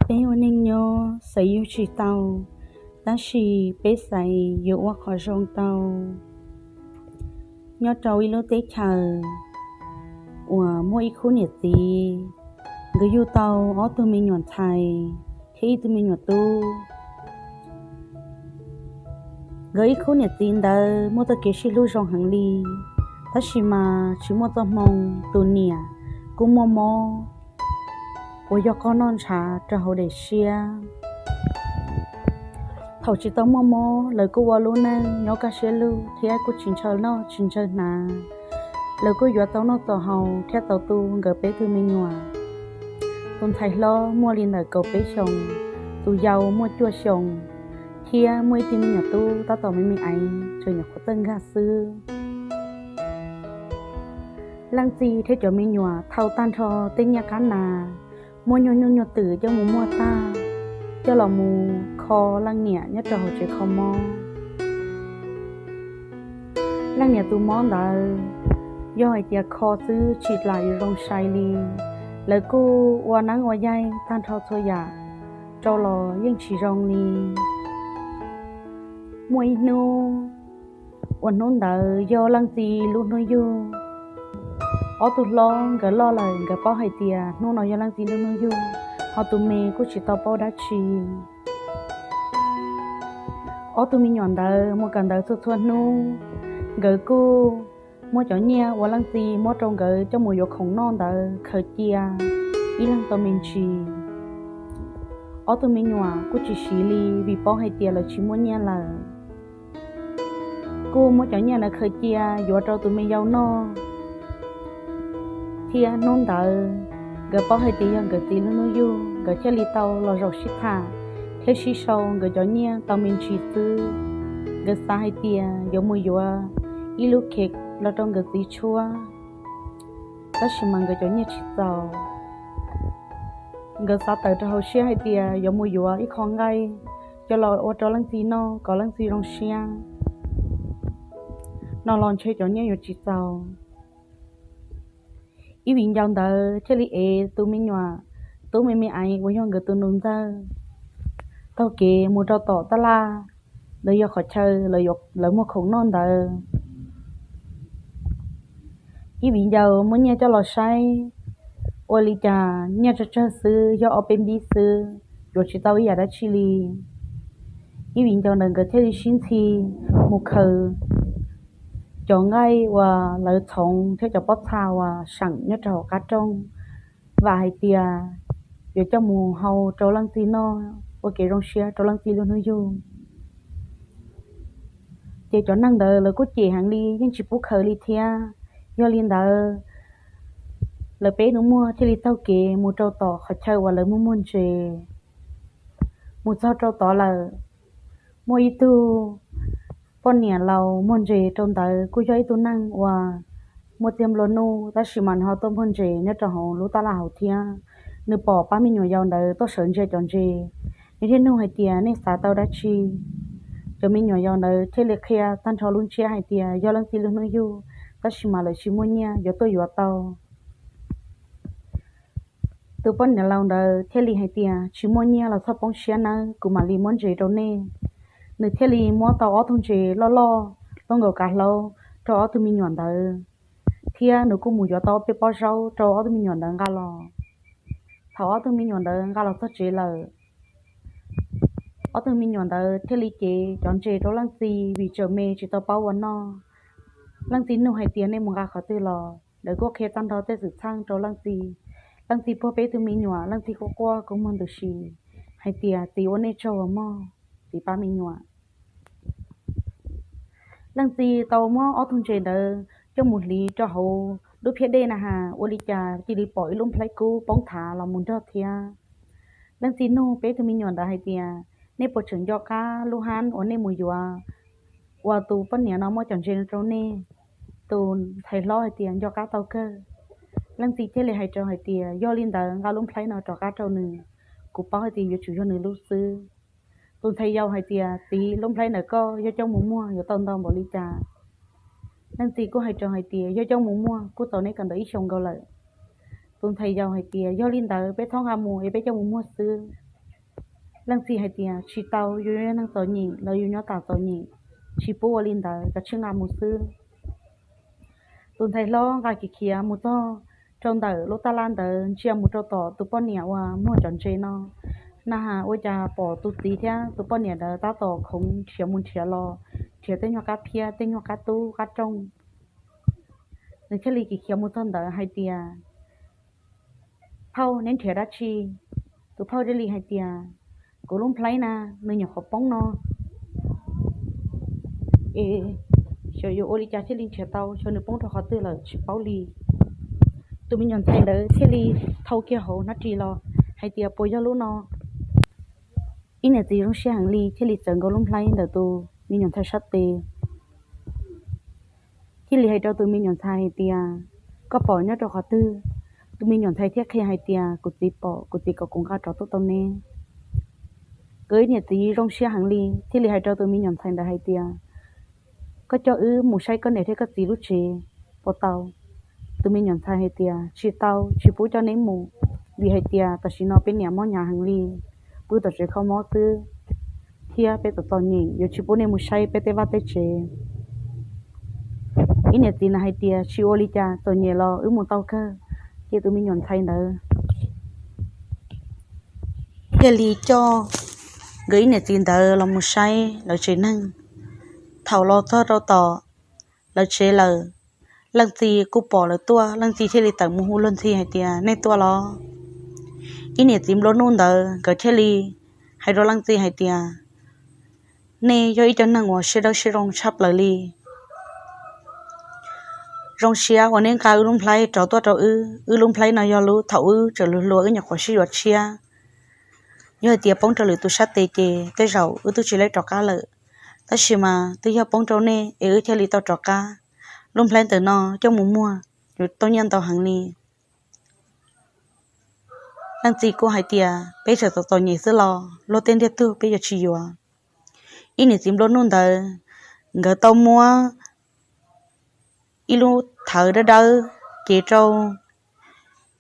Peb ua neej nyob xaiv yug tsis tau, tab sis peb xaiv yuav ua qhov zoo tau. Nyob rau ib lub teb chaws uas muaj ib khub niam txiv, nkawd yug tau ob tug me nyuam ntxhais thiab ib tug me nyuam tub. Nkawd ib khub niam txiv ntawd muaj txoj kev sib hlub zoo heev li, tab sis mas tsis muaj txoj hmoo, tus niam kuj muaj mob uas yog qoj noj ntshav rau hauv daim siab. Thaum tsis tau muaj mob, lawv kuj ua lub neej nyob kaj siab lug thiab kuj tsis ntshaw noj tsis ntshaw hnav. Lawv kuj yuav tau noj tau haus thiab tau tu nkawd peb tug me nyuam. Tus ntxhais hlob muaj li ntawm kaum peb xyoos, tus yau muaj cuaj xyoos, thiab muaj ib tug me nyuam tub tab tom me me aiv, tseem nyuam qhuav txawj nkag xwb. Leej txiv thiab cov me nyuam thau tag nrho tej nyiaj qab nas, muaj nyuag nyuj nyuag twm coj mus muag tag, coj los mus kho leej niam nyob rau hauv tsev kho mob. Leej niam tus mob ntawd yog hais tias kho xwb tsis lam yuav zoo sai li. Lawv kuj ua neeb ua yaig tag nrho txhua yam rau los yeej tsis zoo li. Muaj ib hnub uas hnub ntawd yog leej txiv lub hnub yug. Ob tug hlob nkawd loj lawm, nkawd paub hais tias hnub no yog leej txiv lub hnub yug, ho tus me kuj tsis tau paub dab tsi. Ob tug me nyuam ntawd mus kawm ntawv txhua txhua hnub, nkawd kuj muab cov nyiaj uas leej txiv muab rau nkawd coj mus yuav khoom noj ntawd khaws cia ib leeg tau me ntsis. Ob tug me nyuam kuj tsis siv li vim paub hais tias lawv tsis muaj nyiaj lawm. Kuj muab cov nyiaj ntawd khaws cia yuav rau tus me yau noj. Thiab hnub ntawd nkawd paub hais tias yog nkawd txiv lub hnub yug, nkawd thiaj li tau los zaum sib tham thiab sib sau nkawd cov nyiaj tau me ntsis xwb. Nkawd xav hais tias yuav mus yuav ib lub cake los rau nkawd txiv tshuab, tab sis mas nkawd cov nyiaj tsis txaus. Nkawd xav tawm rau hauv siab hais tias yuav mus yuav ib qho nqaij coj los ua rau leej txiv noj kom leej txiv zoo siab no los ntshe cov nyiaj yuav tsis txaus. Ib viv ncaus ntawd thiaj li ev tus me nyuam tub me me aiv uas yog nkawd tus nus ntxawg taug kev mus rau tom tab laj, ntawd yog qhov chaw lawv muag khoom noj ntawd. Ib viv ncaus muab nyiaj coj los saib, ua li cas nyiaj tsawg tsawg xwb, yog ob peb npib xwb, yuav tsis tau ib yam dab tsi li. Ib viv ncaus ntawd nkawd thiaj li sib ntxhi mus khaws cov nqaij uas lawv txhoov thiab cov pob txha uas seem nyob rau hauv qab rooj, vam hais tias yuav coj mus hau rau leej txiv noj ua kev zoo siab rau leej txiv lub hnub yug. Ces cov neeg ntawd lawv kuj cem heev li, yeej tsis pub khaws li thiab. Yog li ntawd, lawv peb nus muag thiaj li taug kev mus rau tom qhov chaw uas lawv muag muag ntses. Mus txog rau tod lawm, muaj ib tug poj niam laus muag ntses rau ntawd, kuj yog ib tug neeg uas muaj txiag nplua nuj, tab sis mas nws ho tuaj muag ntses nyob rau hauv lub tab laj hauv thiab. Nws pom pab me nyuam yaus ntawd tuaj sawv ntsia cov ntses, nws thiaj nug hais tias, nej xav tau dab tsi? Cov me nyuam yaus ntawd thiaj li qhia tag nrho lub ntsiab hais tias yog leej txiv lub hnub yug, tab sis mas lawv tsis muaj nyiaj yuav tuaj yuav tau. Tus poj niam laus ntawd thiaj li hais tias, tsis muaj nyiaj los txhob poob siab nawb, kuv mam li muab ntses rau nej. Nws thiaj li muab tau ob tug ntses loj loj, loj nkaus kav hlaub rau ob tug me nyuam ntawd, thiab nws kuj mus yuav tau ob peb pob zaub rau ob tug me nyuam ntawd nqa los. Thaum ob tug me nyuam ntawd nqa los txog tsev lawm, ob tug me nyuam ntawd thiaj li cev cov ntses rau leej txiv vim tseem me tsis tau paub ua noj. Leej txiv nug hais tias, nej mus nqa qhov twg los? Lawv kuj qhia tag nrho tej xwm txheej rau leej txiv. Leej txiv puag peb tug me nyuam, leej txiv quaj quaj kua muag ntws si hais tias, txiv ua nej tsaug mog, txiv pab me nyuam. Leej txiv tau muab ob tug ntses ntawd coj mus hliv rau hauv lub phiab dej na has, ua li cas cia li pom ib lub nplhaib kub poob thav los mus nrog thiab. Leej txiv nug peb tug me nyuam ntawd hais tias, nej puas tseem nco qab lub hab uas nej mus yuav, uas tus poj niam no muab cov ntses rau nej? Tus ntxhais hlob hais tias, nco qab tau kawg. Leej txiv thiaj li hais rau hais tias, yog li ntawd nqa lub nplhaib no rov qab rau nws, kuv paub hais tias yuav tsum yog nws lub xwb. Tus ntxhais yau hais tias, txiv, lub nplhaib ntawm koj yog coj mus muag yuav tau ntau npaum li cas? Leej txiv kuj hais rau hais tias, yog coj mus muag kuj txaus nej kawm ntawv ib xyoos nkaus lawm. Tus ntxhais yau hais tias, yog li ntawd peb txhob nqa mus es peb coj mus muag xwb. Leej txiv hais tias, Tsis tau, yus yog neeg txom nyem, lawv yus nyob tas txom nyem, tsis pub ua li ntawd, kav tsij nqa mus xwb. Tus ntxhais hlob nqa kiag khiav mus txog rau ntawm lub taj laj ntawd, ntsia mus rau tom tus poj niam uas muag cov ntses no na has, ua cas pom tus txiv thiab tus poj niam ntawd tab tom khoov nrhiav mus nrhiav los, nrhiav tej nyuag qab phiab, tej nyuag qab tub qab rooj. Nws thiaj li kiag khiav mus txog ntawd hais tias, Phauj, neb nrhiav dab tsi? Tus phauj thiaj li hais tias, Kuv lub nplhaib na, nws nyuam qhuav poob no es xyov yuav ua li cas thiaj li nrhiav tau, xyov nws poob rau qhov twg lawm tsis paub li. Tus me nyuam ntxhais ntawd thiaj li thau kiag hauv hnab ris los hais tias, Puas yog lub no? Ib niam txiv zoo siab heev li thiaj li txawv nkaus lub nplhaib ntawm tus me nyuam ntxhais sab tes, thiaj li hais rau tus me nyuam ntxhais hais tias, Koj pom nyob rau qhov twg? Tus me nyuam ntxhais thiaj qhia hais tias, Kuv txiv pom, kuv txiv kom kuv nqa rov tuaj tau neb. Nkawd ib niam txiv zoo siab heev li thiaj li hais rau tus me nyuam ntxhais ntawd hais tias, Koj coj wb mus saib koj niam thiab koj txiv lub tsev puas tau? Tus me nyuam ntxhais hais tias, Tsis tau, tsis pub coj neb mus, vim hais tias tam sim no peb niam mob hnyav heev li, pw tom tsev kho mob xwb, thiab peb txom txom nyem, yuav tsis pub nej mus saib peb tej vaj tej tsev. Ib niam txiv na hais tias, Tsis ua li cas, txom nyem los wb mus tau kawg. Ces tus me nyuam ntxhais ntawd thiaj li coj nkawd ib niam txiv ntawd los mus saib lawv tsev neeg. Thaum los txog rau tom lawv tsev lawm, leej txiv kuj pom lawv tuaj, leej txiv thiaj li tawm mus hu luag ntxhi hais tias, Nej tuaj los? Ib niam txiv nplua nuj ntawd nkawd thiaj li hais rau leej txiv hais tias, Nej yog ib co neeg uas siab dawb siab zoo tshaj plaws li. Zoo siab uas nej nqa wb lub nplhaib rov tuaj rau wb. Wb lub nplhaib no yog lub thaum wb tseem hluas hluas wb nyuam qhuav sib yuav tshiab. Yog hais tias poob rau lwm tus sab tes ces tej zaum wb twb tsis laib rov qab lawm, tab sis mas twb yog poob rau nej es wb thiaj li tau rov qab. Lub nplhaib ntawm no coj mus muag yuav tau nyiaj ntau heev li. Leej txiv kuj hais tias, Peb tseem txom txom nyem xwb los, luag tej ntiag tug peb yuav tsis yuav. Ib niam txiv nplua nuj ntawd nkawd tau muab ib lub thawv dawb dawb cev rau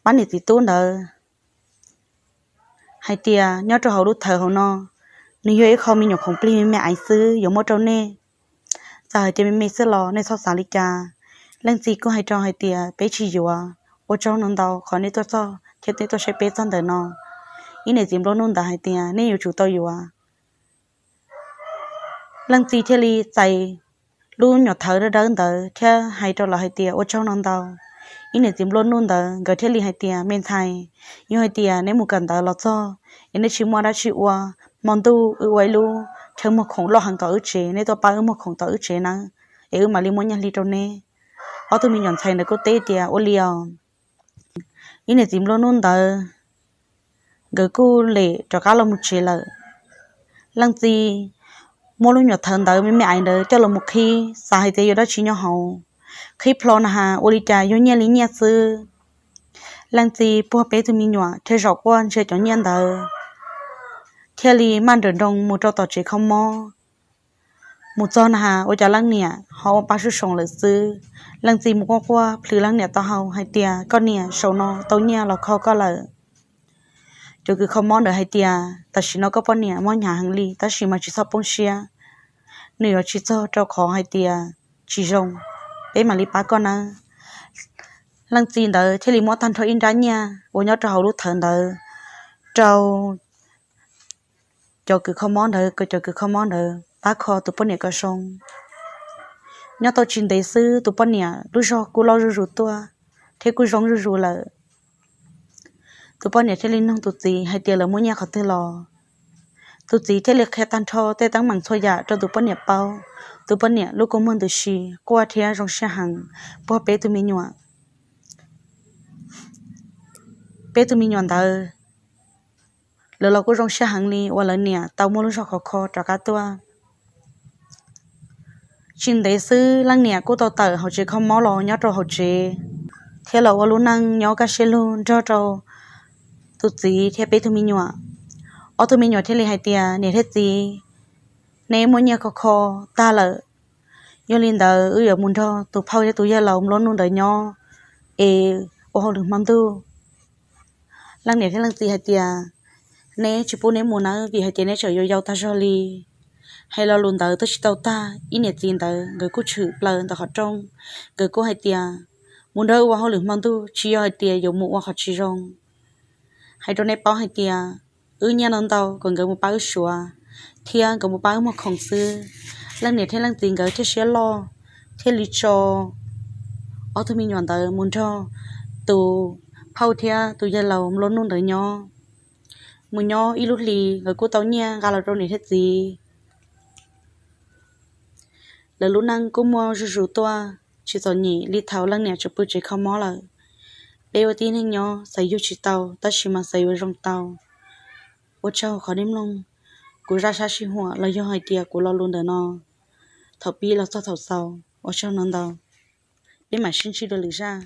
pab niam txiv tub ntawd hais tias, Nyob rau hauv lub thawv hauv no, nws yog ib qho me nyuam khoom plig me me aiv xwb, yuav muab rau nej. Txawm hais tias me me xwb los nej txhob xav li cas. Leej txiv kuj hais rau hais tias, Peb tsis yuav, ua tsaug ntau ntau qhov nej tuaj txog thiab nej tuaj saib peb txog ntawm no. Ib niam txiv nplua nuj ntawd hais tias, Nej yuav tsum tau yuav. Leej txiv thiaj li txais lub nyuam thawv dawb dawb ntawd thiab hais rau lawv hais tias, Ua tsaug ntau ntau. Ib niam txiv nplua nuj ntawd nkawd thiaj li hais tias, Me ntxhais, yog hais tias neb mus kawm ntawv los txog es neb tsis muaj dab tsi ua, hmo ntuj wb ua ib lub chaw muag khoom loj heev tom wb tsev, neb tuaj pab wb muag khoom tom wb tsev nawb, es wb mam li muab nyiaj hli rau neb. Ob tug me nyuam ntxhais ntawd kuj teb tias, Ua li os. Ib niam txiv nplua nuj ntawd nkawd kuj lem rov qab los mus tsev lawm. Leej txiv muab lub nyuam thawv ntawd me me aiv ntawd coj los mus qhib, xav hais tias yog dab tsi nyob hauv. Qhib plho na has ua li cas yog nyiaj li nyiaj xwb. Leej txiv puag peb tug me nyuam thiaj zaum quaj ntsia cov nyiaj ntawd, thiaj li maj nrawm nroos mus rau tom tsev kho mob. Mus txog na has ua cas leej niam ho ua pa sub soos lawm xwb. Leej txiv mus quaj quaj plhws leej niam taub hau hais tias, Koj niam, zaum no tau nyiaj los kho koj lawm. Cov kws kho mob ntawd hais tias, Tam sim no koj poj niam mob hnyav heev li, tab sis mas tsis txhob poob siab, nws yuav tsis txog rau qhov hais tias tsis zoo, peb mam li pab koj nawb. Leej txiv ntawd thiaj li muab tag nrho ib nrab nyiaj uas nyob rau hauv lub thawv ntawd rau cov kws kho mob ntawd, kom cov kws kho mob ntawd pab kho tus poj niam kom zoo. Nyob tau tsis ntev xwb tus poj niam lub zog kuj loj zuj zus tuaj thiab kuj zoo zuj zus lawm. Tus poj niam thiaj li nug tus txiv hais tias lawv muaj nyiaj qhov twg los. Tus txiv thiaj li qhia tag nrho tej teeb meem txhua yam rau tus poj niam paub. Tus poj niam lub kua muag ntws si, quaj thiab zoo siab heev puag peb tug me nyuam. Peb tug me nyuam ntawd lawv los kuj zoo siab heev li uas lawv niam tau muaj lub zog khov kho rov qab tuaj. Tsis ntev xwb leej niam kuj tau tawm hauv tsev kho mob los nyob rau hauv tsev, thiab los ua lub neej nyob kaj siab lug nrog rau tus txiv thiab peb tug me nyuam. Ob tug me nyuam thiaj li hais tias, Niam thiab txiv, neb muaj nyiaj khov kho tag lawm, yog li ntawd wb yuav mus nrog tus phauj thiab tus yawg laus nplua nuj ntawd nyob es ua hauj lwm hmo ntuj. Leej niam thiab leej txiv hais tias, Neb tsis pub neb mus nawb, vim hais tias neb tseem yau yau tag zog li. Hais lo lus ntawd twb tsis tau tag, ib niam txiv ntawd nkawd kuj tshwm plaws ntawm qhov rooj, nkawd kuj hais tias, mus nrog wb ua hauj lwm hmo ntuj, tsis yog hais tias yuav mus ua qhov tsis zoo. Hais rau neb paub hais tias wb nyiaj no ntau kom nkawd mus pab wb suav, thiab nkawd mus pab wb muag khoom xwb. Leej niam thiab leej txiv nkawd thiaj siab loj, thiaj li tso ob tug me nyuam ntawd mus nrog tus phauj thiab tus yawg laus nplua nuj ntawd nyob. Mus nyob ib lub hlis nkawd kuj tau nyiaj nqa los rau niam thiab txiv. Lawv lub neej kuj muaj zuj zus tuaj, tsis txom nyem li thaum leej niam tseem pw tsev kho mob lawm. Peb ua tib neeg nyob xav yug tsis tau, tab sis mas xav yuav zoo tau. Ua tsaug qhov nej mloog kuv zaj sab sij huam los yog hais tias kuv lo lus ntawm no thaum pib los txog thaum xaus. Ua tsaug no ntau, peb mam sib ntsib dua lwm zaj.